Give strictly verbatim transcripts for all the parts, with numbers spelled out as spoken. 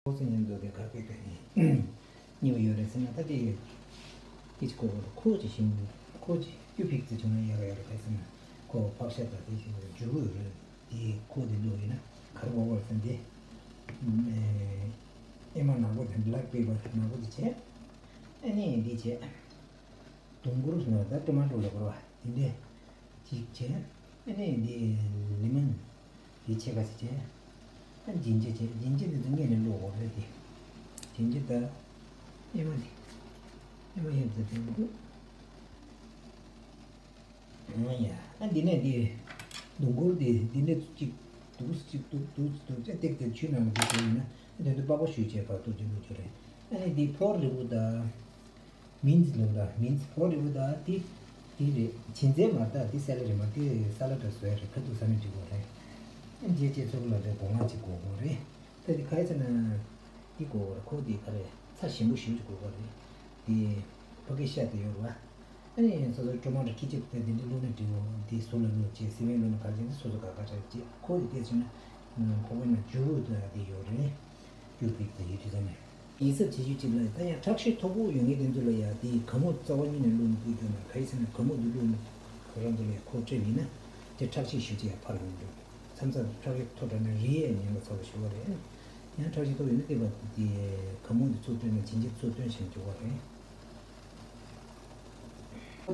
ཁོ་ཚོ་མཉམ་དུ་དེ་ག་པེ་ཀ་ནས་གཉིས་པ་ཡོད་རེད་ཟེར་ན། ད་དེ་དེ་ཅི་ཁོ་ཁོ་ཅི་ཤིང་ཁོ་ཅི་གཡུ་ཕིག་ཙི་བྱུང་ན་ཡག་ཡག་རེད་ཟེར་ན། ཁོ་ཕག་ཤ་དང་དེ་ཤིང་རེད་འཇུ་གུ་རེད། དེ་ཁོ་དེ་ལོ་ཡིན་ན་གར་གོ་བར་ཟེར་དེ་ཨེ་མ་ནག་པོ་དེ་བླག་པེ་པ་ནག་པོ་དེ་བྱས། ཨ་ནི་འདི་བྱས། དུང་གུར་ཟེར་ན་ད་ཊོ་མ་ཊོ་ལ་གོ་བ་དེ་འདྲས་ཅིག་བྱས། ཨ་ནི་འདི་ལི་མོན་འདི་ཕྱེད་ཀ་ཅིག་བྱས། ཨ་ཇིན་ཇར་བྱས། ཇིན་ཇར་འདི་ཚོ་སྔོན་ནས་བླུགས་དགོས་རེད་དེ། ཇིན་ཇར་ད་ཨེ་མ་འདི་ཨེ་མ་ཡོད་ཚད་དེ་འདུག་ཨ་ཡ། ཨ་འདི་ནས་འདི་དུང་གུར་འདི་འདི་འདྲས་ཅིག་འདུག་ཅིག་འདུག་འདུག་འདུག་ཅེས་ཏེག་ཏེག་ཆུ་ནང་འདི་བྱས་ཡིན་ན་ཨ་དེ་ཚོ་པགས་པ་བཤུས་བྱས་ཕར་གཏུབ་ཅིག་འདུག་རྒྱུ་རེད། ཨ་ནི་འདི་ཕོར་རི་བོ་ད། མིན་ཛི་ལབ་ར། མིན་ཛི་ཕོ་རི་བོ་ད་དེ་དེ་རེད། ཅིན་ཛེ་མ་ད་དེ་སེ་ལ་རི་མ་དེ་ས་ལ་ད་བཟོས་རེད། ཁ་ཐུག་ས་ནས་འགྲིག་གོ་རེད། རྗེས་ཅེ་ཚོགས་ལ་དེ་སྒོ་ང་གཅིག་གོ་གོ་རེད། ད་དེ་ག་ཡི་ཚ་ན་དེ་གོ་གོ་རེད། ཁོ་དེ་ག་རེད། ཚྭ་ཞིམ་པོ་ཞིམ་ཅིག་གོ་གོ་རེད། དེ་ཕ་གི་ཤ་དེ་ཡོད་ར། ཨ་ནི་སོ་སོའི་ཊོ་མ་ཊོ་ཁི་ཅིབ་དེ་དེ་འདྲ་བླུགས་ན་འགྲིག་གོ། དེ་ཟུར་ལ་བླུགས་བྱས་སི་བན་བླུགས་ན་ག་རེ་བྱས་ན་སོ་སོ་ག་ག་རེ་བྱས། ཁོ་དེ་དེ་བྱས་ན་ཁོ་བོ་ན་འཇུ་བོ་དེ་ཡོད་རེད། སྐྱུར་པིག་དེ་ཡོད་དུས་ཙམ་ནས། ཡིན་ཚབ་བྱེད་རྒྱུ་གཅིག་ལ་ད་ཡང་ཁྲག་ཤེད་མཐོ་པོ་ཡོད་མཁན་དེ་ཚོ་ལ་ཡང་དེའི་གད་མོ་རྩ་བ་ཉིད་ནས་བླུགས་ནས་སྐུད་རྒྱུ་ན། ག་ཡི་ཟེར་ན་གད་མོ་དེ་བླུགས་ནས་ཁོ་རང་ཚོ་ལ་ཡང་ཁོ་སྤྲད་ཡིན་ན་དེ་ཁྲག་ཤེད་ཞེ་ཅིག་ཡང་འཕར་ཡོང་འདུག་མཚམས་མཚམས་ཁྲག་ཤེད་མཐོ་དྲགས་ན་རིལ་ཡང་ཉེན་ཁ་ཚ་བོ་ཞེ་པོ་རེད། ཡང་ཁྲག་ཤེད་མཐོ་ཡོད་ན་དེ་བ་དེ་གད་མོ་དེ་ཚུར་བཏོན་ནས་བྱིན་གྱིས་ཚུར་བཏོན་བཞིན་འཇུག་པ་རེད།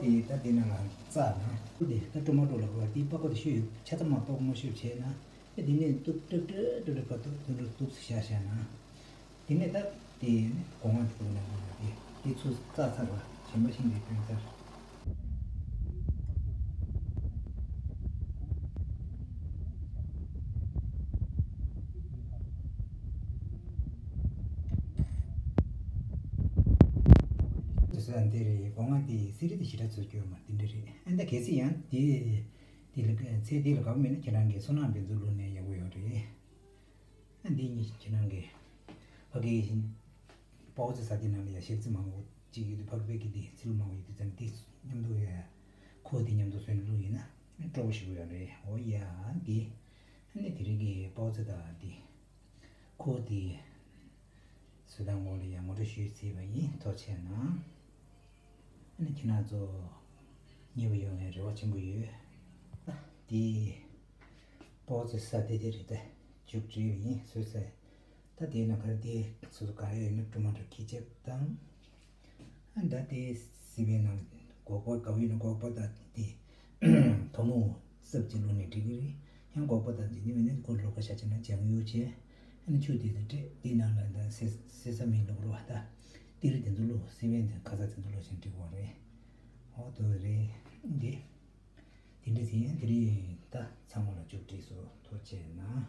དེ་ད་དེ་ནང་ལ་རྩ་ན་དེ་ད་ཊོ་མ་ཊོ་ལ་གོ་བ་དེ་པགས་པ་དེ་ཤོད་ཡོད་ཆ་ཚང་མ་པགས་པ་མ་ཤོད་བྱས་ན། ཨེ་དེ་ནས་གཏུབ་གྲིབ་གྲིབ་གྲིབ་གྲིབ་ག་གཏུབ་གཏུབ་གྲིབ་གཏུབ་སུ་བཞག་བཞག་ན། དེ་ནས་ད་དེ་ནས་སྒོ་ང་དེ་ནས་སྒོ་ང་དེ་དེ་ཚོ་རྩ་ཚར་བ་ཞིམ་པ་ཤིང་དེ་བཏོན་ཚར། དེ་ས་འདི་རེད། སྒོ་ང་དེ་སི་རི་དེ་ཞེ་དྲག་ཚོད་སྐྱོ་མ་དེ་འདྲ་རེད། ཨ་ད་གལ་སྲིད་ཡང་དེ་དེ་ལ་ཚེ་འདི་ལ་དགའ་པོ་མེད་ན་ཁྱེད་རང་གིས་སོ་ནག་འདི་ཚོ་བླུགས་ནས་ཡག་པོ་ཡོད་རེད། ཨ་འདི་གཉིས་ཁྱེད་རང་གི་ཕ་གིའི་པའོ་ཙི་ཟ་དེ་ནང་ལ་ཡ་ཞེབ་ཙི་མང་པོ་གཅིག་ཡོད་དུས་ཕ་གི་པའི་གི་དེ་ཚིལ་མང་པོ་ཡོད་དུས་ཙང་དེ་མཉམ་དུ་ཡ་ཁོ་དེ་མཉམ་དུ་བཟོས་ནས་བླུགས་ཡིན་ན་སྤྲོ་པོ་ཞིག་ཡོད་རེད། འོ་ཡ་འདི་ཨ་ནི་དེ་རིང་གི་པའོ་ཙི་དང་དེ་ཁོ་དེ་བཟོས་སྟངས་སྐོར་ལ་ཡ་ངོ་སྤྲོད་ཞུས་ཚར་བ་ཡིན། ཐུགས་རྗེ་གནང་། ཨ་ནི་ཁྱེད་རང་ཚོ་མཉེས་པོ་ཡོང་བའི་རེ་བ་ཆེན་པོ་ཡོད། དེ་པའོ་ཙི་ཟ་དེ་དེ་རེད་དེ། མཇུག་བསྒྲིལ་ཡིན་བཟོས་ཚར། ད་དེའི་ནང་ཁར་དེ་སོ་སོ་ག་ཡོད་ན་ཊོ་མ་ཊོ་ཁི་ཅིབ་དང་། ཨ་ད་དེ་སི་པན་ནང་སྒོག་པ་ག་བ་ཡོད་ན་སྒོག་པ་དང་དེ་ཐོ་མོ་སྲབ་ཅིག་བླུགས་ནས་འགྲིག་གི་རེད། ཡང་སྒོག་པ་དང་དེ་ནི་མིན་ན་ཁོ་ལོ་ཀ་ཤ་ཆེ་ན་ལྗང་གུ་བྱས། ཨ་ནི་ཆུ་དེ་དང་སྤྲད་དེའི་ནང་ལ་ད་སེ་སེ་ས་མིན་ལོག་རོ་ད་ཏི་རི་དེ་ཚོ་བླུགས། སི་པན་དེ་ཁ་ཚ་དེ་ཚོ་བླུགས་བཞིན་འགྲིག་པ་རེད། ཨོ་དོ་རེད་འདི། དེ་འདྲ་ཟིན་དེ་རིང་ད་ཚང་མ་ལ་མཇུག་བསྒྲིལ་སོང་། ཐུགས་རྗེ་གནང་།